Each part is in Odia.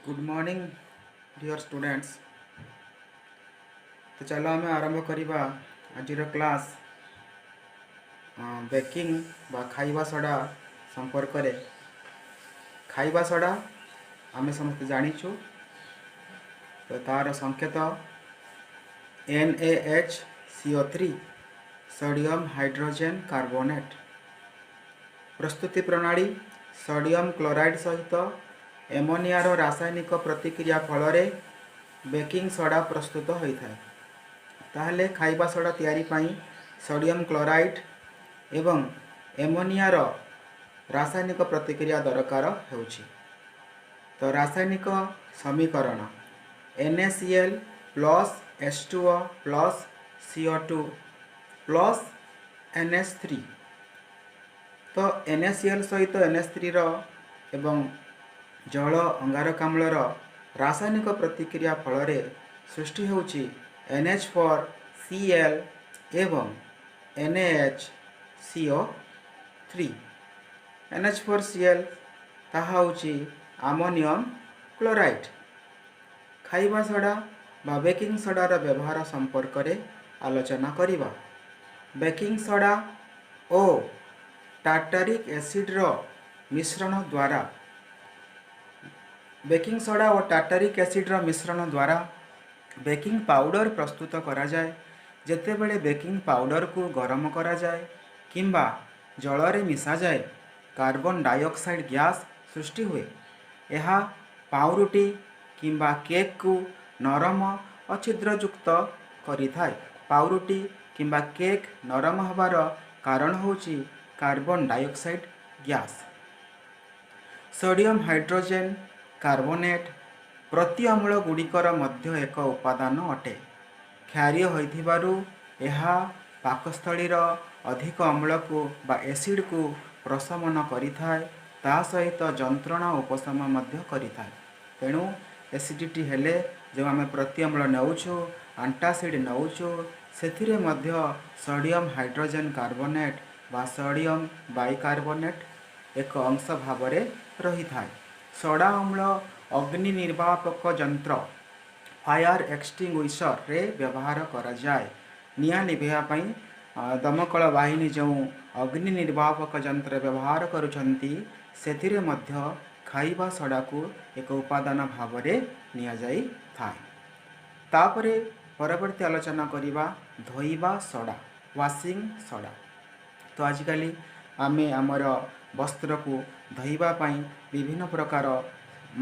Good morning, dear students. ତ ଚାଲ, ଆମେ ଆରମ୍ଭ କରିବା ଆଜିର କ୍ଲାସ୍ ବେକିଂ ବା ଖାଇବା ସୋଡ଼ା ସମ୍ପର୍କରେ। ଖାଇବା ସୋଡ଼ା ଆମେ ସମସ୍ତେ ଜାଣିଛୁ। ତ ତା'ର ସଂକେତ NaHCO3, sodium hydrogen carbonate. ପ୍ରସ୍ତୁତି ପ୍ରଣାଳୀ: ସୋଡ଼ିୟମ୍ କ୍ଲୋରାଇଡ୍ ସହିତ ଏମୋନିଆର ରାସାୟନିକ ପ୍ରତିକ୍ରିୟା ଫଳରେ ବେକିଂ ସୋଡ଼ା ପ୍ରସ୍ତୁତ ହୋଇଥାଏ। ତାହେଲେ ଖାଇବା ସୋଡ଼ା ତିଆରି ପାଇଁ ସୋଡ଼ିୟମ୍ କ୍ଲୋରାଇଡ୍ ଏବଂ ଏମୋନିଆର ରାସାୟନିକ ପ୍ରତିକ୍ରିୟା ଦରକାର ହେଉଛି। ତ ରାସାୟନିକ ସମୀକରଣ NaCl plus H2O plus CO2 plus NH3। ତ NaCl ସହିତ NH3ର ଏବଂ ଜଳ ଅଙ୍ଗାରକାମ୍ଳର ରାସାୟନିକ ପ୍ରତିକ୍ରିୟା ଫଳରେ ସୃଷ୍ଟି ହେଉଛି NH4Cl ଏବଂ NaHCO3। NH4Cl, ତାହା ହେଉଛି ଆମୋନିୟମ୍ କ୍ଲୋରାଇଡ୍। ଖାଇବା ସୋଡ଼ା ବା ବେକିଂ ସୋଡ଼ାର ବ୍ୟବହାର ସମ୍ପର୍କରେ ଆଲୋଚନା କରିବା। ବେକିଂ ସୋଡ଼ା ଓ ଟାର୍ଟାରିକ୍ ଏସିଡ଼୍ର ମିଶ୍ରଣ ଦ୍ୱାରା, ବେକିଂ ସୋଡ଼ା ଓ ଟାର୍ଟାରିକ୍ ଏସିଡ଼୍ର ମିଶ୍ରଣ ଦ୍ୱାରା ବେକିଂ ପାଉଡ଼ର ପ୍ରସ୍ତୁତ କରାଯାଏ। ଯେତେବେଳେ ବେକିଂ ପାଉଡ଼ରକୁ ଗରମ କରାଯାଏ କିମ୍ବା ଜଳରେ ମିଶାଯାଏ, କାର୍ବନ ଡାଇଅକ୍ସାଇଡ୍ ଗ୍ୟାସ୍ ସୃଷ୍ଟି ହୁଏ। ଏହା ପାଉରୁଟି କିମ୍ବା କେକ୍କୁ ନରମ ଓ ଛିଦ୍ରଯୁକ୍ତ କରିଥାଏ। ପାଉରୁଟି କିମ୍ବା କେକ୍ ନରମ ହେବାର କାରଣ ହେଉଛି carbon dioxide gas. Sodium hydrogen carbonate ପ୍ରତିଅମ୍ଳ ଗୁଡ଼ିକର ମଧ୍ୟ ଏକ ଉପାଦାନ ଅଟେ। କ୍ଷାରୀୟ ହୋଇଥିବାରୁ ଏହା ପାକସ୍ଥଳୀର ଅଧିକ ଅମ୍ଳକୁ ବା ଏସିଡ଼କୁ ପ୍ରଶମନ କରିଥାଏ। ତା ସହିତ ଯନ୍ତ୍ରଣା ଉପଶମ ମଧ୍ୟ କରିଥାଏ। ତେଣୁ ଏସିଡ଼ିଟି ହେଲେ ଯେଉଁ ଆମେ ପ୍ରତିଅମ୍ଳ ନେଉଛୁ, ଆଣ୍ଟାସିଡ଼ ନେଉଛୁ, ସେଥିରେ ମଧ୍ୟ ସୋଡ଼ିୟମ୍ ହାଇଡ୍ରୋଜେନ୍ କାର୍ବୋନେଟ୍ ବା ସୋଡ଼ିୟମ୍ ବାଇକାର୍ବୋନେଟ୍ ଏକ ଅଂଶ ଭାବରେ ରହିଥାଏ। ସୋଡ଼ା ଅମ୍ଳ ଅଗ୍ନି ନିର୍ବାପକ ଯନ୍ତ୍ର, ଫାୟାର ଏକ୍ସଟିଙ୍ଗୁଇସରରେ ବ୍ୟବହାର କରାଯାଏ। ନିଆଁ ଲିଭାଇବା ପାଇଁ ଦମକଳ ବାହିନୀ ଯେଉଁ ଅଗ୍ନି ନିର୍ବାପକ ଯନ୍ତ୍ର ବ୍ୟବହାର କରୁଛନ୍ତି, ସେଥିରେ ମଧ୍ୟ ଖାଇବା ସୋଡ଼ାକୁ ଏକ ଉପାଦାନ ଭାବରେ ନିଆଯାଇଥାଏ। ତାପରେ ପରବର୍ତ୍ତୀ ଆଲୋଚନା କରିବା ଧୋଇବା ସୋଡ଼ା, ୱାସିଂ ସୋଡ଼ା। ତ ଆଜିକାଲି ଆମେ ଆମର ବସ୍ତ୍ରକୁ ଧୋଇବା ପାଇଁ ବିଭିନ୍ନ ପ୍ରକାର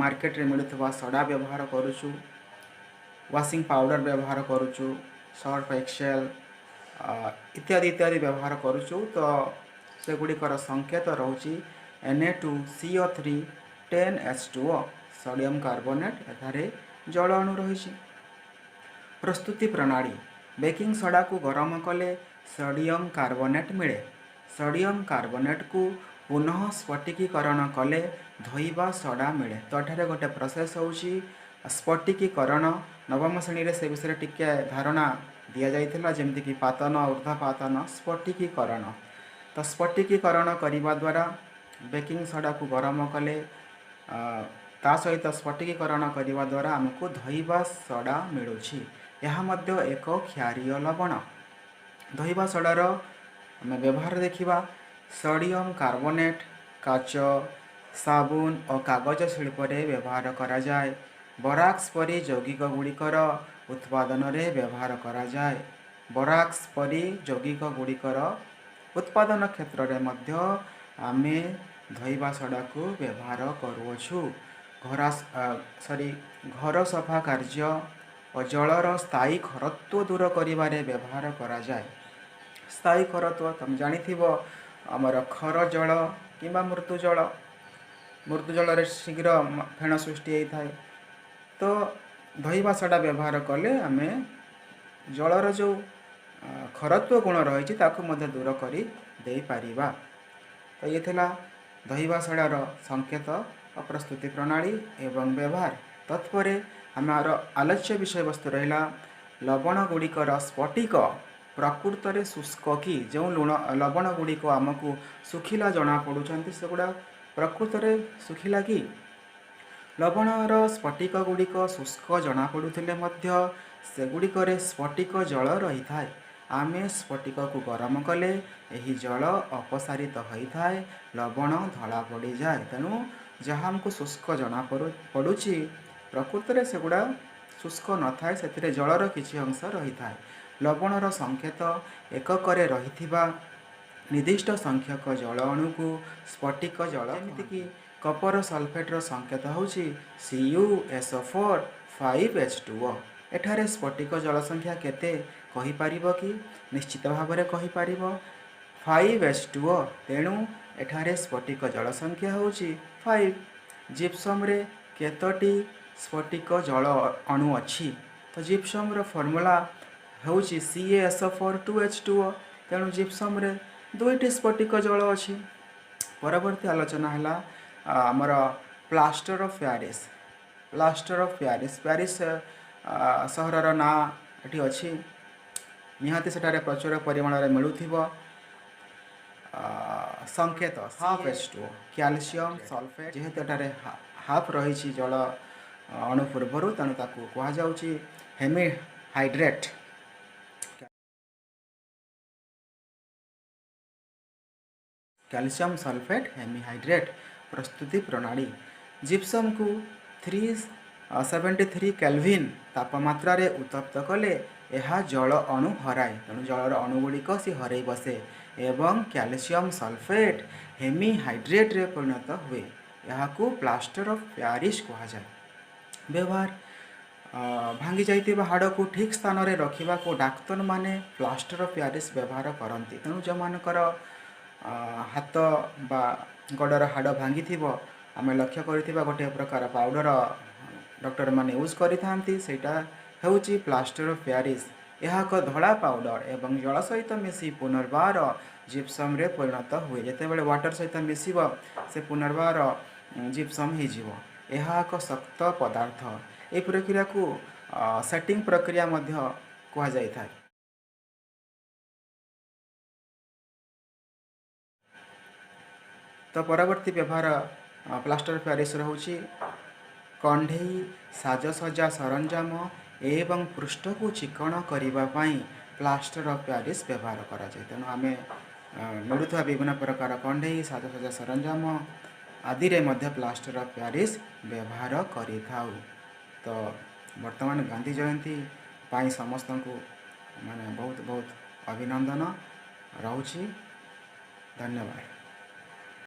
ମାର୍କେଟରେ ମିଳୁଥିବା ସୋଡ଼ା ବ୍ୟବହାର କରୁଛୁ, ୱାସିଂ ପାଉଡ଼ର ବ୍ୟବହାର କରୁଛୁ, ସର୍ଫ ଏକ୍ସେଲ୍ ଇତ୍ୟାଦି ଇତ୍ୟାଦି ବ୍ୟବହାର କରୁଛୁ। ତ ସେଗୁଡ଼ିକର ସଂକେତ ରହୁଛି Na2CO3 10 H2O, sodium carbonate। ଏଠାରେ ଜଳ ଅଣୁ ରହିଛି। ପ୍ରସ୍ତୁତି ପ୍ରଣାଳୀ: ବେକିଂ ସୋଡ଼ାକୁ ଗରମ କଲେ ସୋଡ଼ିୟମ୍ କାର୍ବୋନେଟ୍ ମିଳେ। ସୋଡ଼ିୟମ୍ କାର୍ବୋନେଟ୍କୁ ପୁନଃ ସ୍ଫଟିକୀକରଣ କଲେ ଧୋଇବା ସୋଡ଼ା ମିଳେ। ତ ଏଠାରେ ଗୋଟେ ପ୍ରୋସେସ୍ ହେଉଛି ସ୍ଫଟିକୀକରଣ। ନବମ ଶ୍ରେଣୀରେ ସେ ବିଷୟରେ ଟିକେ ଧାରଣା ଦିଆଯାଇଥିଲା, ଯେମିତିକି ପାତନ, ଉର୍ଦ୍ଧ୍ୱପାତନ, ସ୍ଫଟିକୀକରଣ। ତ ସ୍ଫଟିକୀକରଣ କରିବା ଦ୍ୱାରା, ବେକିଂ ସୋଡ଼ାକୁ ଗରମ କଲେ, ତା ସହିତ ସ୍ଫଟିକୀକରଣ କରିବା ଦ୍ୱାରା ଆମକୁ ଧୋଇବା ସୋଡ଼ା ମିଳୁଛି। ଏହା ମଧ୍ୟ ଏକ କ୍ଷାରୀୟ ଲବଣ। ଧୋଇବା ସୋଡ଼ାର ଆମେ ବ୍ୟବହାର ଦେଖିବା। ସୋଡ଼ିୟମ୍ କାର୍ବୋନେଟ୍ କାଚ, ସାବୁନ ଓ କାଗଜ ଶିଳ୍ପରେ ବ୍ୟବହାର କରାଯାଏ। ବୋରାକ୍ସ ପରି ଯୌଗିକ ଗୁଡ଼ିକର ଉତ୍ପାଦନରେ ବ୍ୟବହାର କରାଯାଏ। ବୋରାକ୍ସ ପରି ଯୌଗିକ ଗୁଡ଼ିକର ଉତ୍ପାଦନ କ୍ଷେତ୍ରରେ ମଧ୍ୟ ଆମେ ଧୋଇବା ସୋଡ଼ାକୁ ବ୍ୟବହାର କରୁଅଛୁ। ସରି, ଘର ସଫା କାର୍ଯ୍ୟ ଓ ଜଳର ସ୍ଥାୟୀ ଖରତ୍ୱ ଦୂର କରିବାରେ ବ୍ୟବହାର କରାଯାଏ। ସ୍ଥାୟୀ ଖରତ୍ୱ ତମେ ଜାଣିଥିବ, ଆମର ଖର ଜଳ କିମ୍ବା ମୃଦୁ ଜଳ। ମୃଦୁ ଜଳରେ ଶୀଘ୍ର ଫେଣ ସୃଷ୍ଟି ହେଇଥାଏ। ତ ଧୋଇବା ସୋଡ଼ା ବ୍ୟବହାର କଲେ ଆମେ ଜଳର ଯେଉଁ ଖରତ୍ୱ ଗୁଣ ରହିଛି, ତାକୁ ମଧ୍ୟ ଦୂର କରି ଦେଇପାରିବା। ତ ଇଏ ଥିଲା ଧୋଇବା ସୋଡ଼ାର ସଂକେତ ଓ ପ୍ରସ୍ତୁତି ପ୍ରଣାଳୀ ଏବଂ ବ୍ୟବହାର। ତତ୍ପରେ ଆମର ଆଲୋଚ୍ୟ ବିଷୟବସ୍ତୁ ରହିଲା, ଲବଣ ଗୁଡ଼ିକର ସ୍ଫଟିକ ପ୍ରକୃତରେ ଶୁଷ୍କ କି? ଯେଉଁ ଲୁଣ ଲବଣ ଗୁଡ଼ିକ ଆମକୁ ଶୁଖିଲା ଜଣାପଡ଼ୁଛନ୍ତି, ସେଗୁଡ଼ା ପ୍ରକୃତରେ ଶୁଖିଲା କି? ଲବଣର ସ୍ଫଟିକ ଗୁଡ଼ିକ ଶୁଷ୍କ ଜଣାପଡ଼ୁଥିଲେ ମଧ୍ୟ ସେଗୁଡ଼ିକରେ ସ୍ଫଟିକ ଜଳ ରହିଥାଏ। ଆମେ ସ୍ଫଟିକକୁ ଗରମ କଲେ ଏହି ଜଳ ଅପସାରିତ ହୋଇଥାଏ, ଲବଣ ଧଳା ପଡ଼ିଯାଏ। ତେଣୁ ଯାହା ଆମକୁ ଶୁଷ୍କ ଜଣାପଡ଼ୁଛି, ପ୍ରକୃତରେ ସେଗୁଡ଼ା ଶୁଷ୍କ ନଥାଏ, ସେଥିରେ ଜଳର କିଛି ଅଂଶ ରହିଥାଏ। ଲବଣର ସଂକେତ ଏକକରେ ରହିଥିବା ନିର୍ଦ୍ଦିଷ୍ଟ ସଂଖ୍ୟକ ଜଳ ଅଣୁକୁ ସ୍ଫଟିକ ଜଳ। ଯେମିତିକି କପର ସଲଫେଟ୍ର ସଂକେତ ହେଉଛି CuSO4 5H2O। ଏଠାରେ ସ୍ଫଟିକ ଜଳ ସଂଖ୍ୟା କେତେ କହିପାରିବ କି? ନିଶ୍ଚିତ ଭାବରେ କହିପାରିବ, 5 H2O। ତେଣୁ ଏଠାରେ ସ୍ଫଟିକ ଜଳ ସଂଖ୍ୟା ହେଉଛି 5। ଜିପ୍ସମ୍ରେ କେତୋଟି ସ୍ଫଟିକ ଜଳ ଅଣୁ ଅଛି? ତ ଜିପ୍ସମ୍ର ଫର୍ମୁଲା ହେଉଛି CaSO4 2H2O। ତେଣୁ ଜିପ୍ସମ୍ରେ ଦୁଇଟି ସ୍ଫଟିକ ଜଳ ଅଛି। ପରବର୍ତ୍ତୀ ଆଲୋଚନା ହେଲା ଆମର plaster of Paris. Plaster of Paris, Paris ସହରର ନାଁ ଏଠି ଅଛି। ନିହାତି ସେଠାରେ ପ୍ରଚୁର ପରିମାଣରେ ମିଳୁଥିବ। ସଂକେତ 1/2 H2O। Calcium sulphate, ଯେହେତୁ ଏଠାରେ ହାଫ୍ ରହିଛି ଜଳ ଅଣୁ ପୂର୍ବରୁ, ତେଣୁ ତାକୁ କୁହାଯାଉଛି ହେମିହାଇଡ୍ରେଟ୍। କ୍ୟାଲସିୟମ୍ ସଲଫେଟ୍ ହେମିହାଇଡ୍ରେଟ୍ ପ୍ରସ୍ତୁତି ପ୍ରଣାଳୀ: ଜିପ୍ସମ୍କୁ 373 କେଲଭିନ୍ ତାପମାତ୍ରାରେ ଉତ୍ତପ୍ତ କଲେ ଏହା ଜଳ ଅଣୁ ହରାଏ। ତେଣୁ ଜଳର ଅଣୁଗୁଡ଼ିକ ସେ ହରାଇ ବସେ ଏବଂ କ୍ୟାଲସିୟମ୍ ସଲଫେଟ୍ ହେମିହାଇଡ୍ରେଟ୍ରେ ପରିଣତ ହୁଏ। ଏହାକୁ ପ୍ଲାଷ୍ଟର ଅଫ୍ ପ୍ୟାରିସ୍ କୁହାଯାଏ। ବ୍ୟବହାର: ଭାଙ୍ଗି ଯାଇଥିବା ହାଡ଼କୁ ଠିକ୍ ସ୍ଥାନରେ ରଖିବାକୁ ଡାକ୍ତରମାନେ ପ୍ଲାଷ୍ଟର ଅଫ୍ ପ୍ୟାରିସ୍ ବ୍ୟବହାର କରନ୍ତି। ତେଣୁ ଯେଉଁମାନଙ୍କର ହାତ ବା ଗୋଡ଼ର ହାଡ଼ ଭାଙ୍ଗିଥିବ, ଆମେ ଲକ୍ଷ୍ୟ କରିଥିବା ଗୋଟିଏ ପ୍ରକାର ପାଉଡ଼ର ଡକ୍ଟରମାନେ ୟୁଜ୍ କରିଥାନ୍ତି, ସେଇଟା ହେଉଛି ପ୍ଲାଷ୍ଟର ଅଫ୍ ପ୍ୟାରିସ୍। ଏହା ଏକ ଧଳା ପାଉଡ଼ର ଏବଂ ଜଳ ସହିତ ମିଶି ପୁନର୍ବାର ଜିପ୍ସମ୍ରେ ପରିଣତ ହୁଏ। ଯେତେବେଳେ ୱାଟର ସହିତ ମିଶିବ, ସେ ପୁନର୍ବାର ଜିପ୍ସମ୍ ହେଇଯିବ। ଏହା ଏକ ଶକ୍ତ ପଦାର୍ଥ। ଏହି ପ୍ରକ୍ରିୟାକୁ ସେଟିଂ ପ୍ରକ୍ରିୟା ମଧ୍ୟ କୁହାଯାଇଥାଏ। ତ ପରବର୍ତ୍ତୀ ବ୍ୟବହାର ପ୍ଲାଷ୍ଟର ପ୍ୟାରିସ୍ର ହେଉଛି କଣ୍ଢେଇ, ସାଜସଜ୍ଜା ସରଞ୍ଜାମ ଏବଂ ପୃଷ୍ଠକୁ ଚିକଣ କରିବା ପାଇଁ ପ୍ଲାଷ୍ଟର ଅଫ୍ ପ୍ୟାରିସ୍ ବ୍ୟବହାର କରାଯାଏ। ତେଣୁ ଆମେ ମିଳୁଥିବା ବିଭିନ୍ନ ପ୍ରକାର କଣ୍ଢେଇ, ସାଜସଜ୍ଜା ସରଞ୍ଜାମ ଆଦିରେ ମଧ୍ୟ ପ୍ଲାଷ୍ଟର ଅଫ୍ ପ୍ୟାରିସ୍ ବ୍ୟବହାର କରିଥାଉ। ତ ବର୍ତ୍ତମାନ ଗାନ୍ଧୀ ଜୟନ୍ତୀ ପାଇଁ ସମସ୍ତଙ୍କୁ ମାନେ ବହୁତ ବହୁତ ଅଭିନନ୍ଦନ ରହୁଛି। ଧନ୍ୟବାଦ।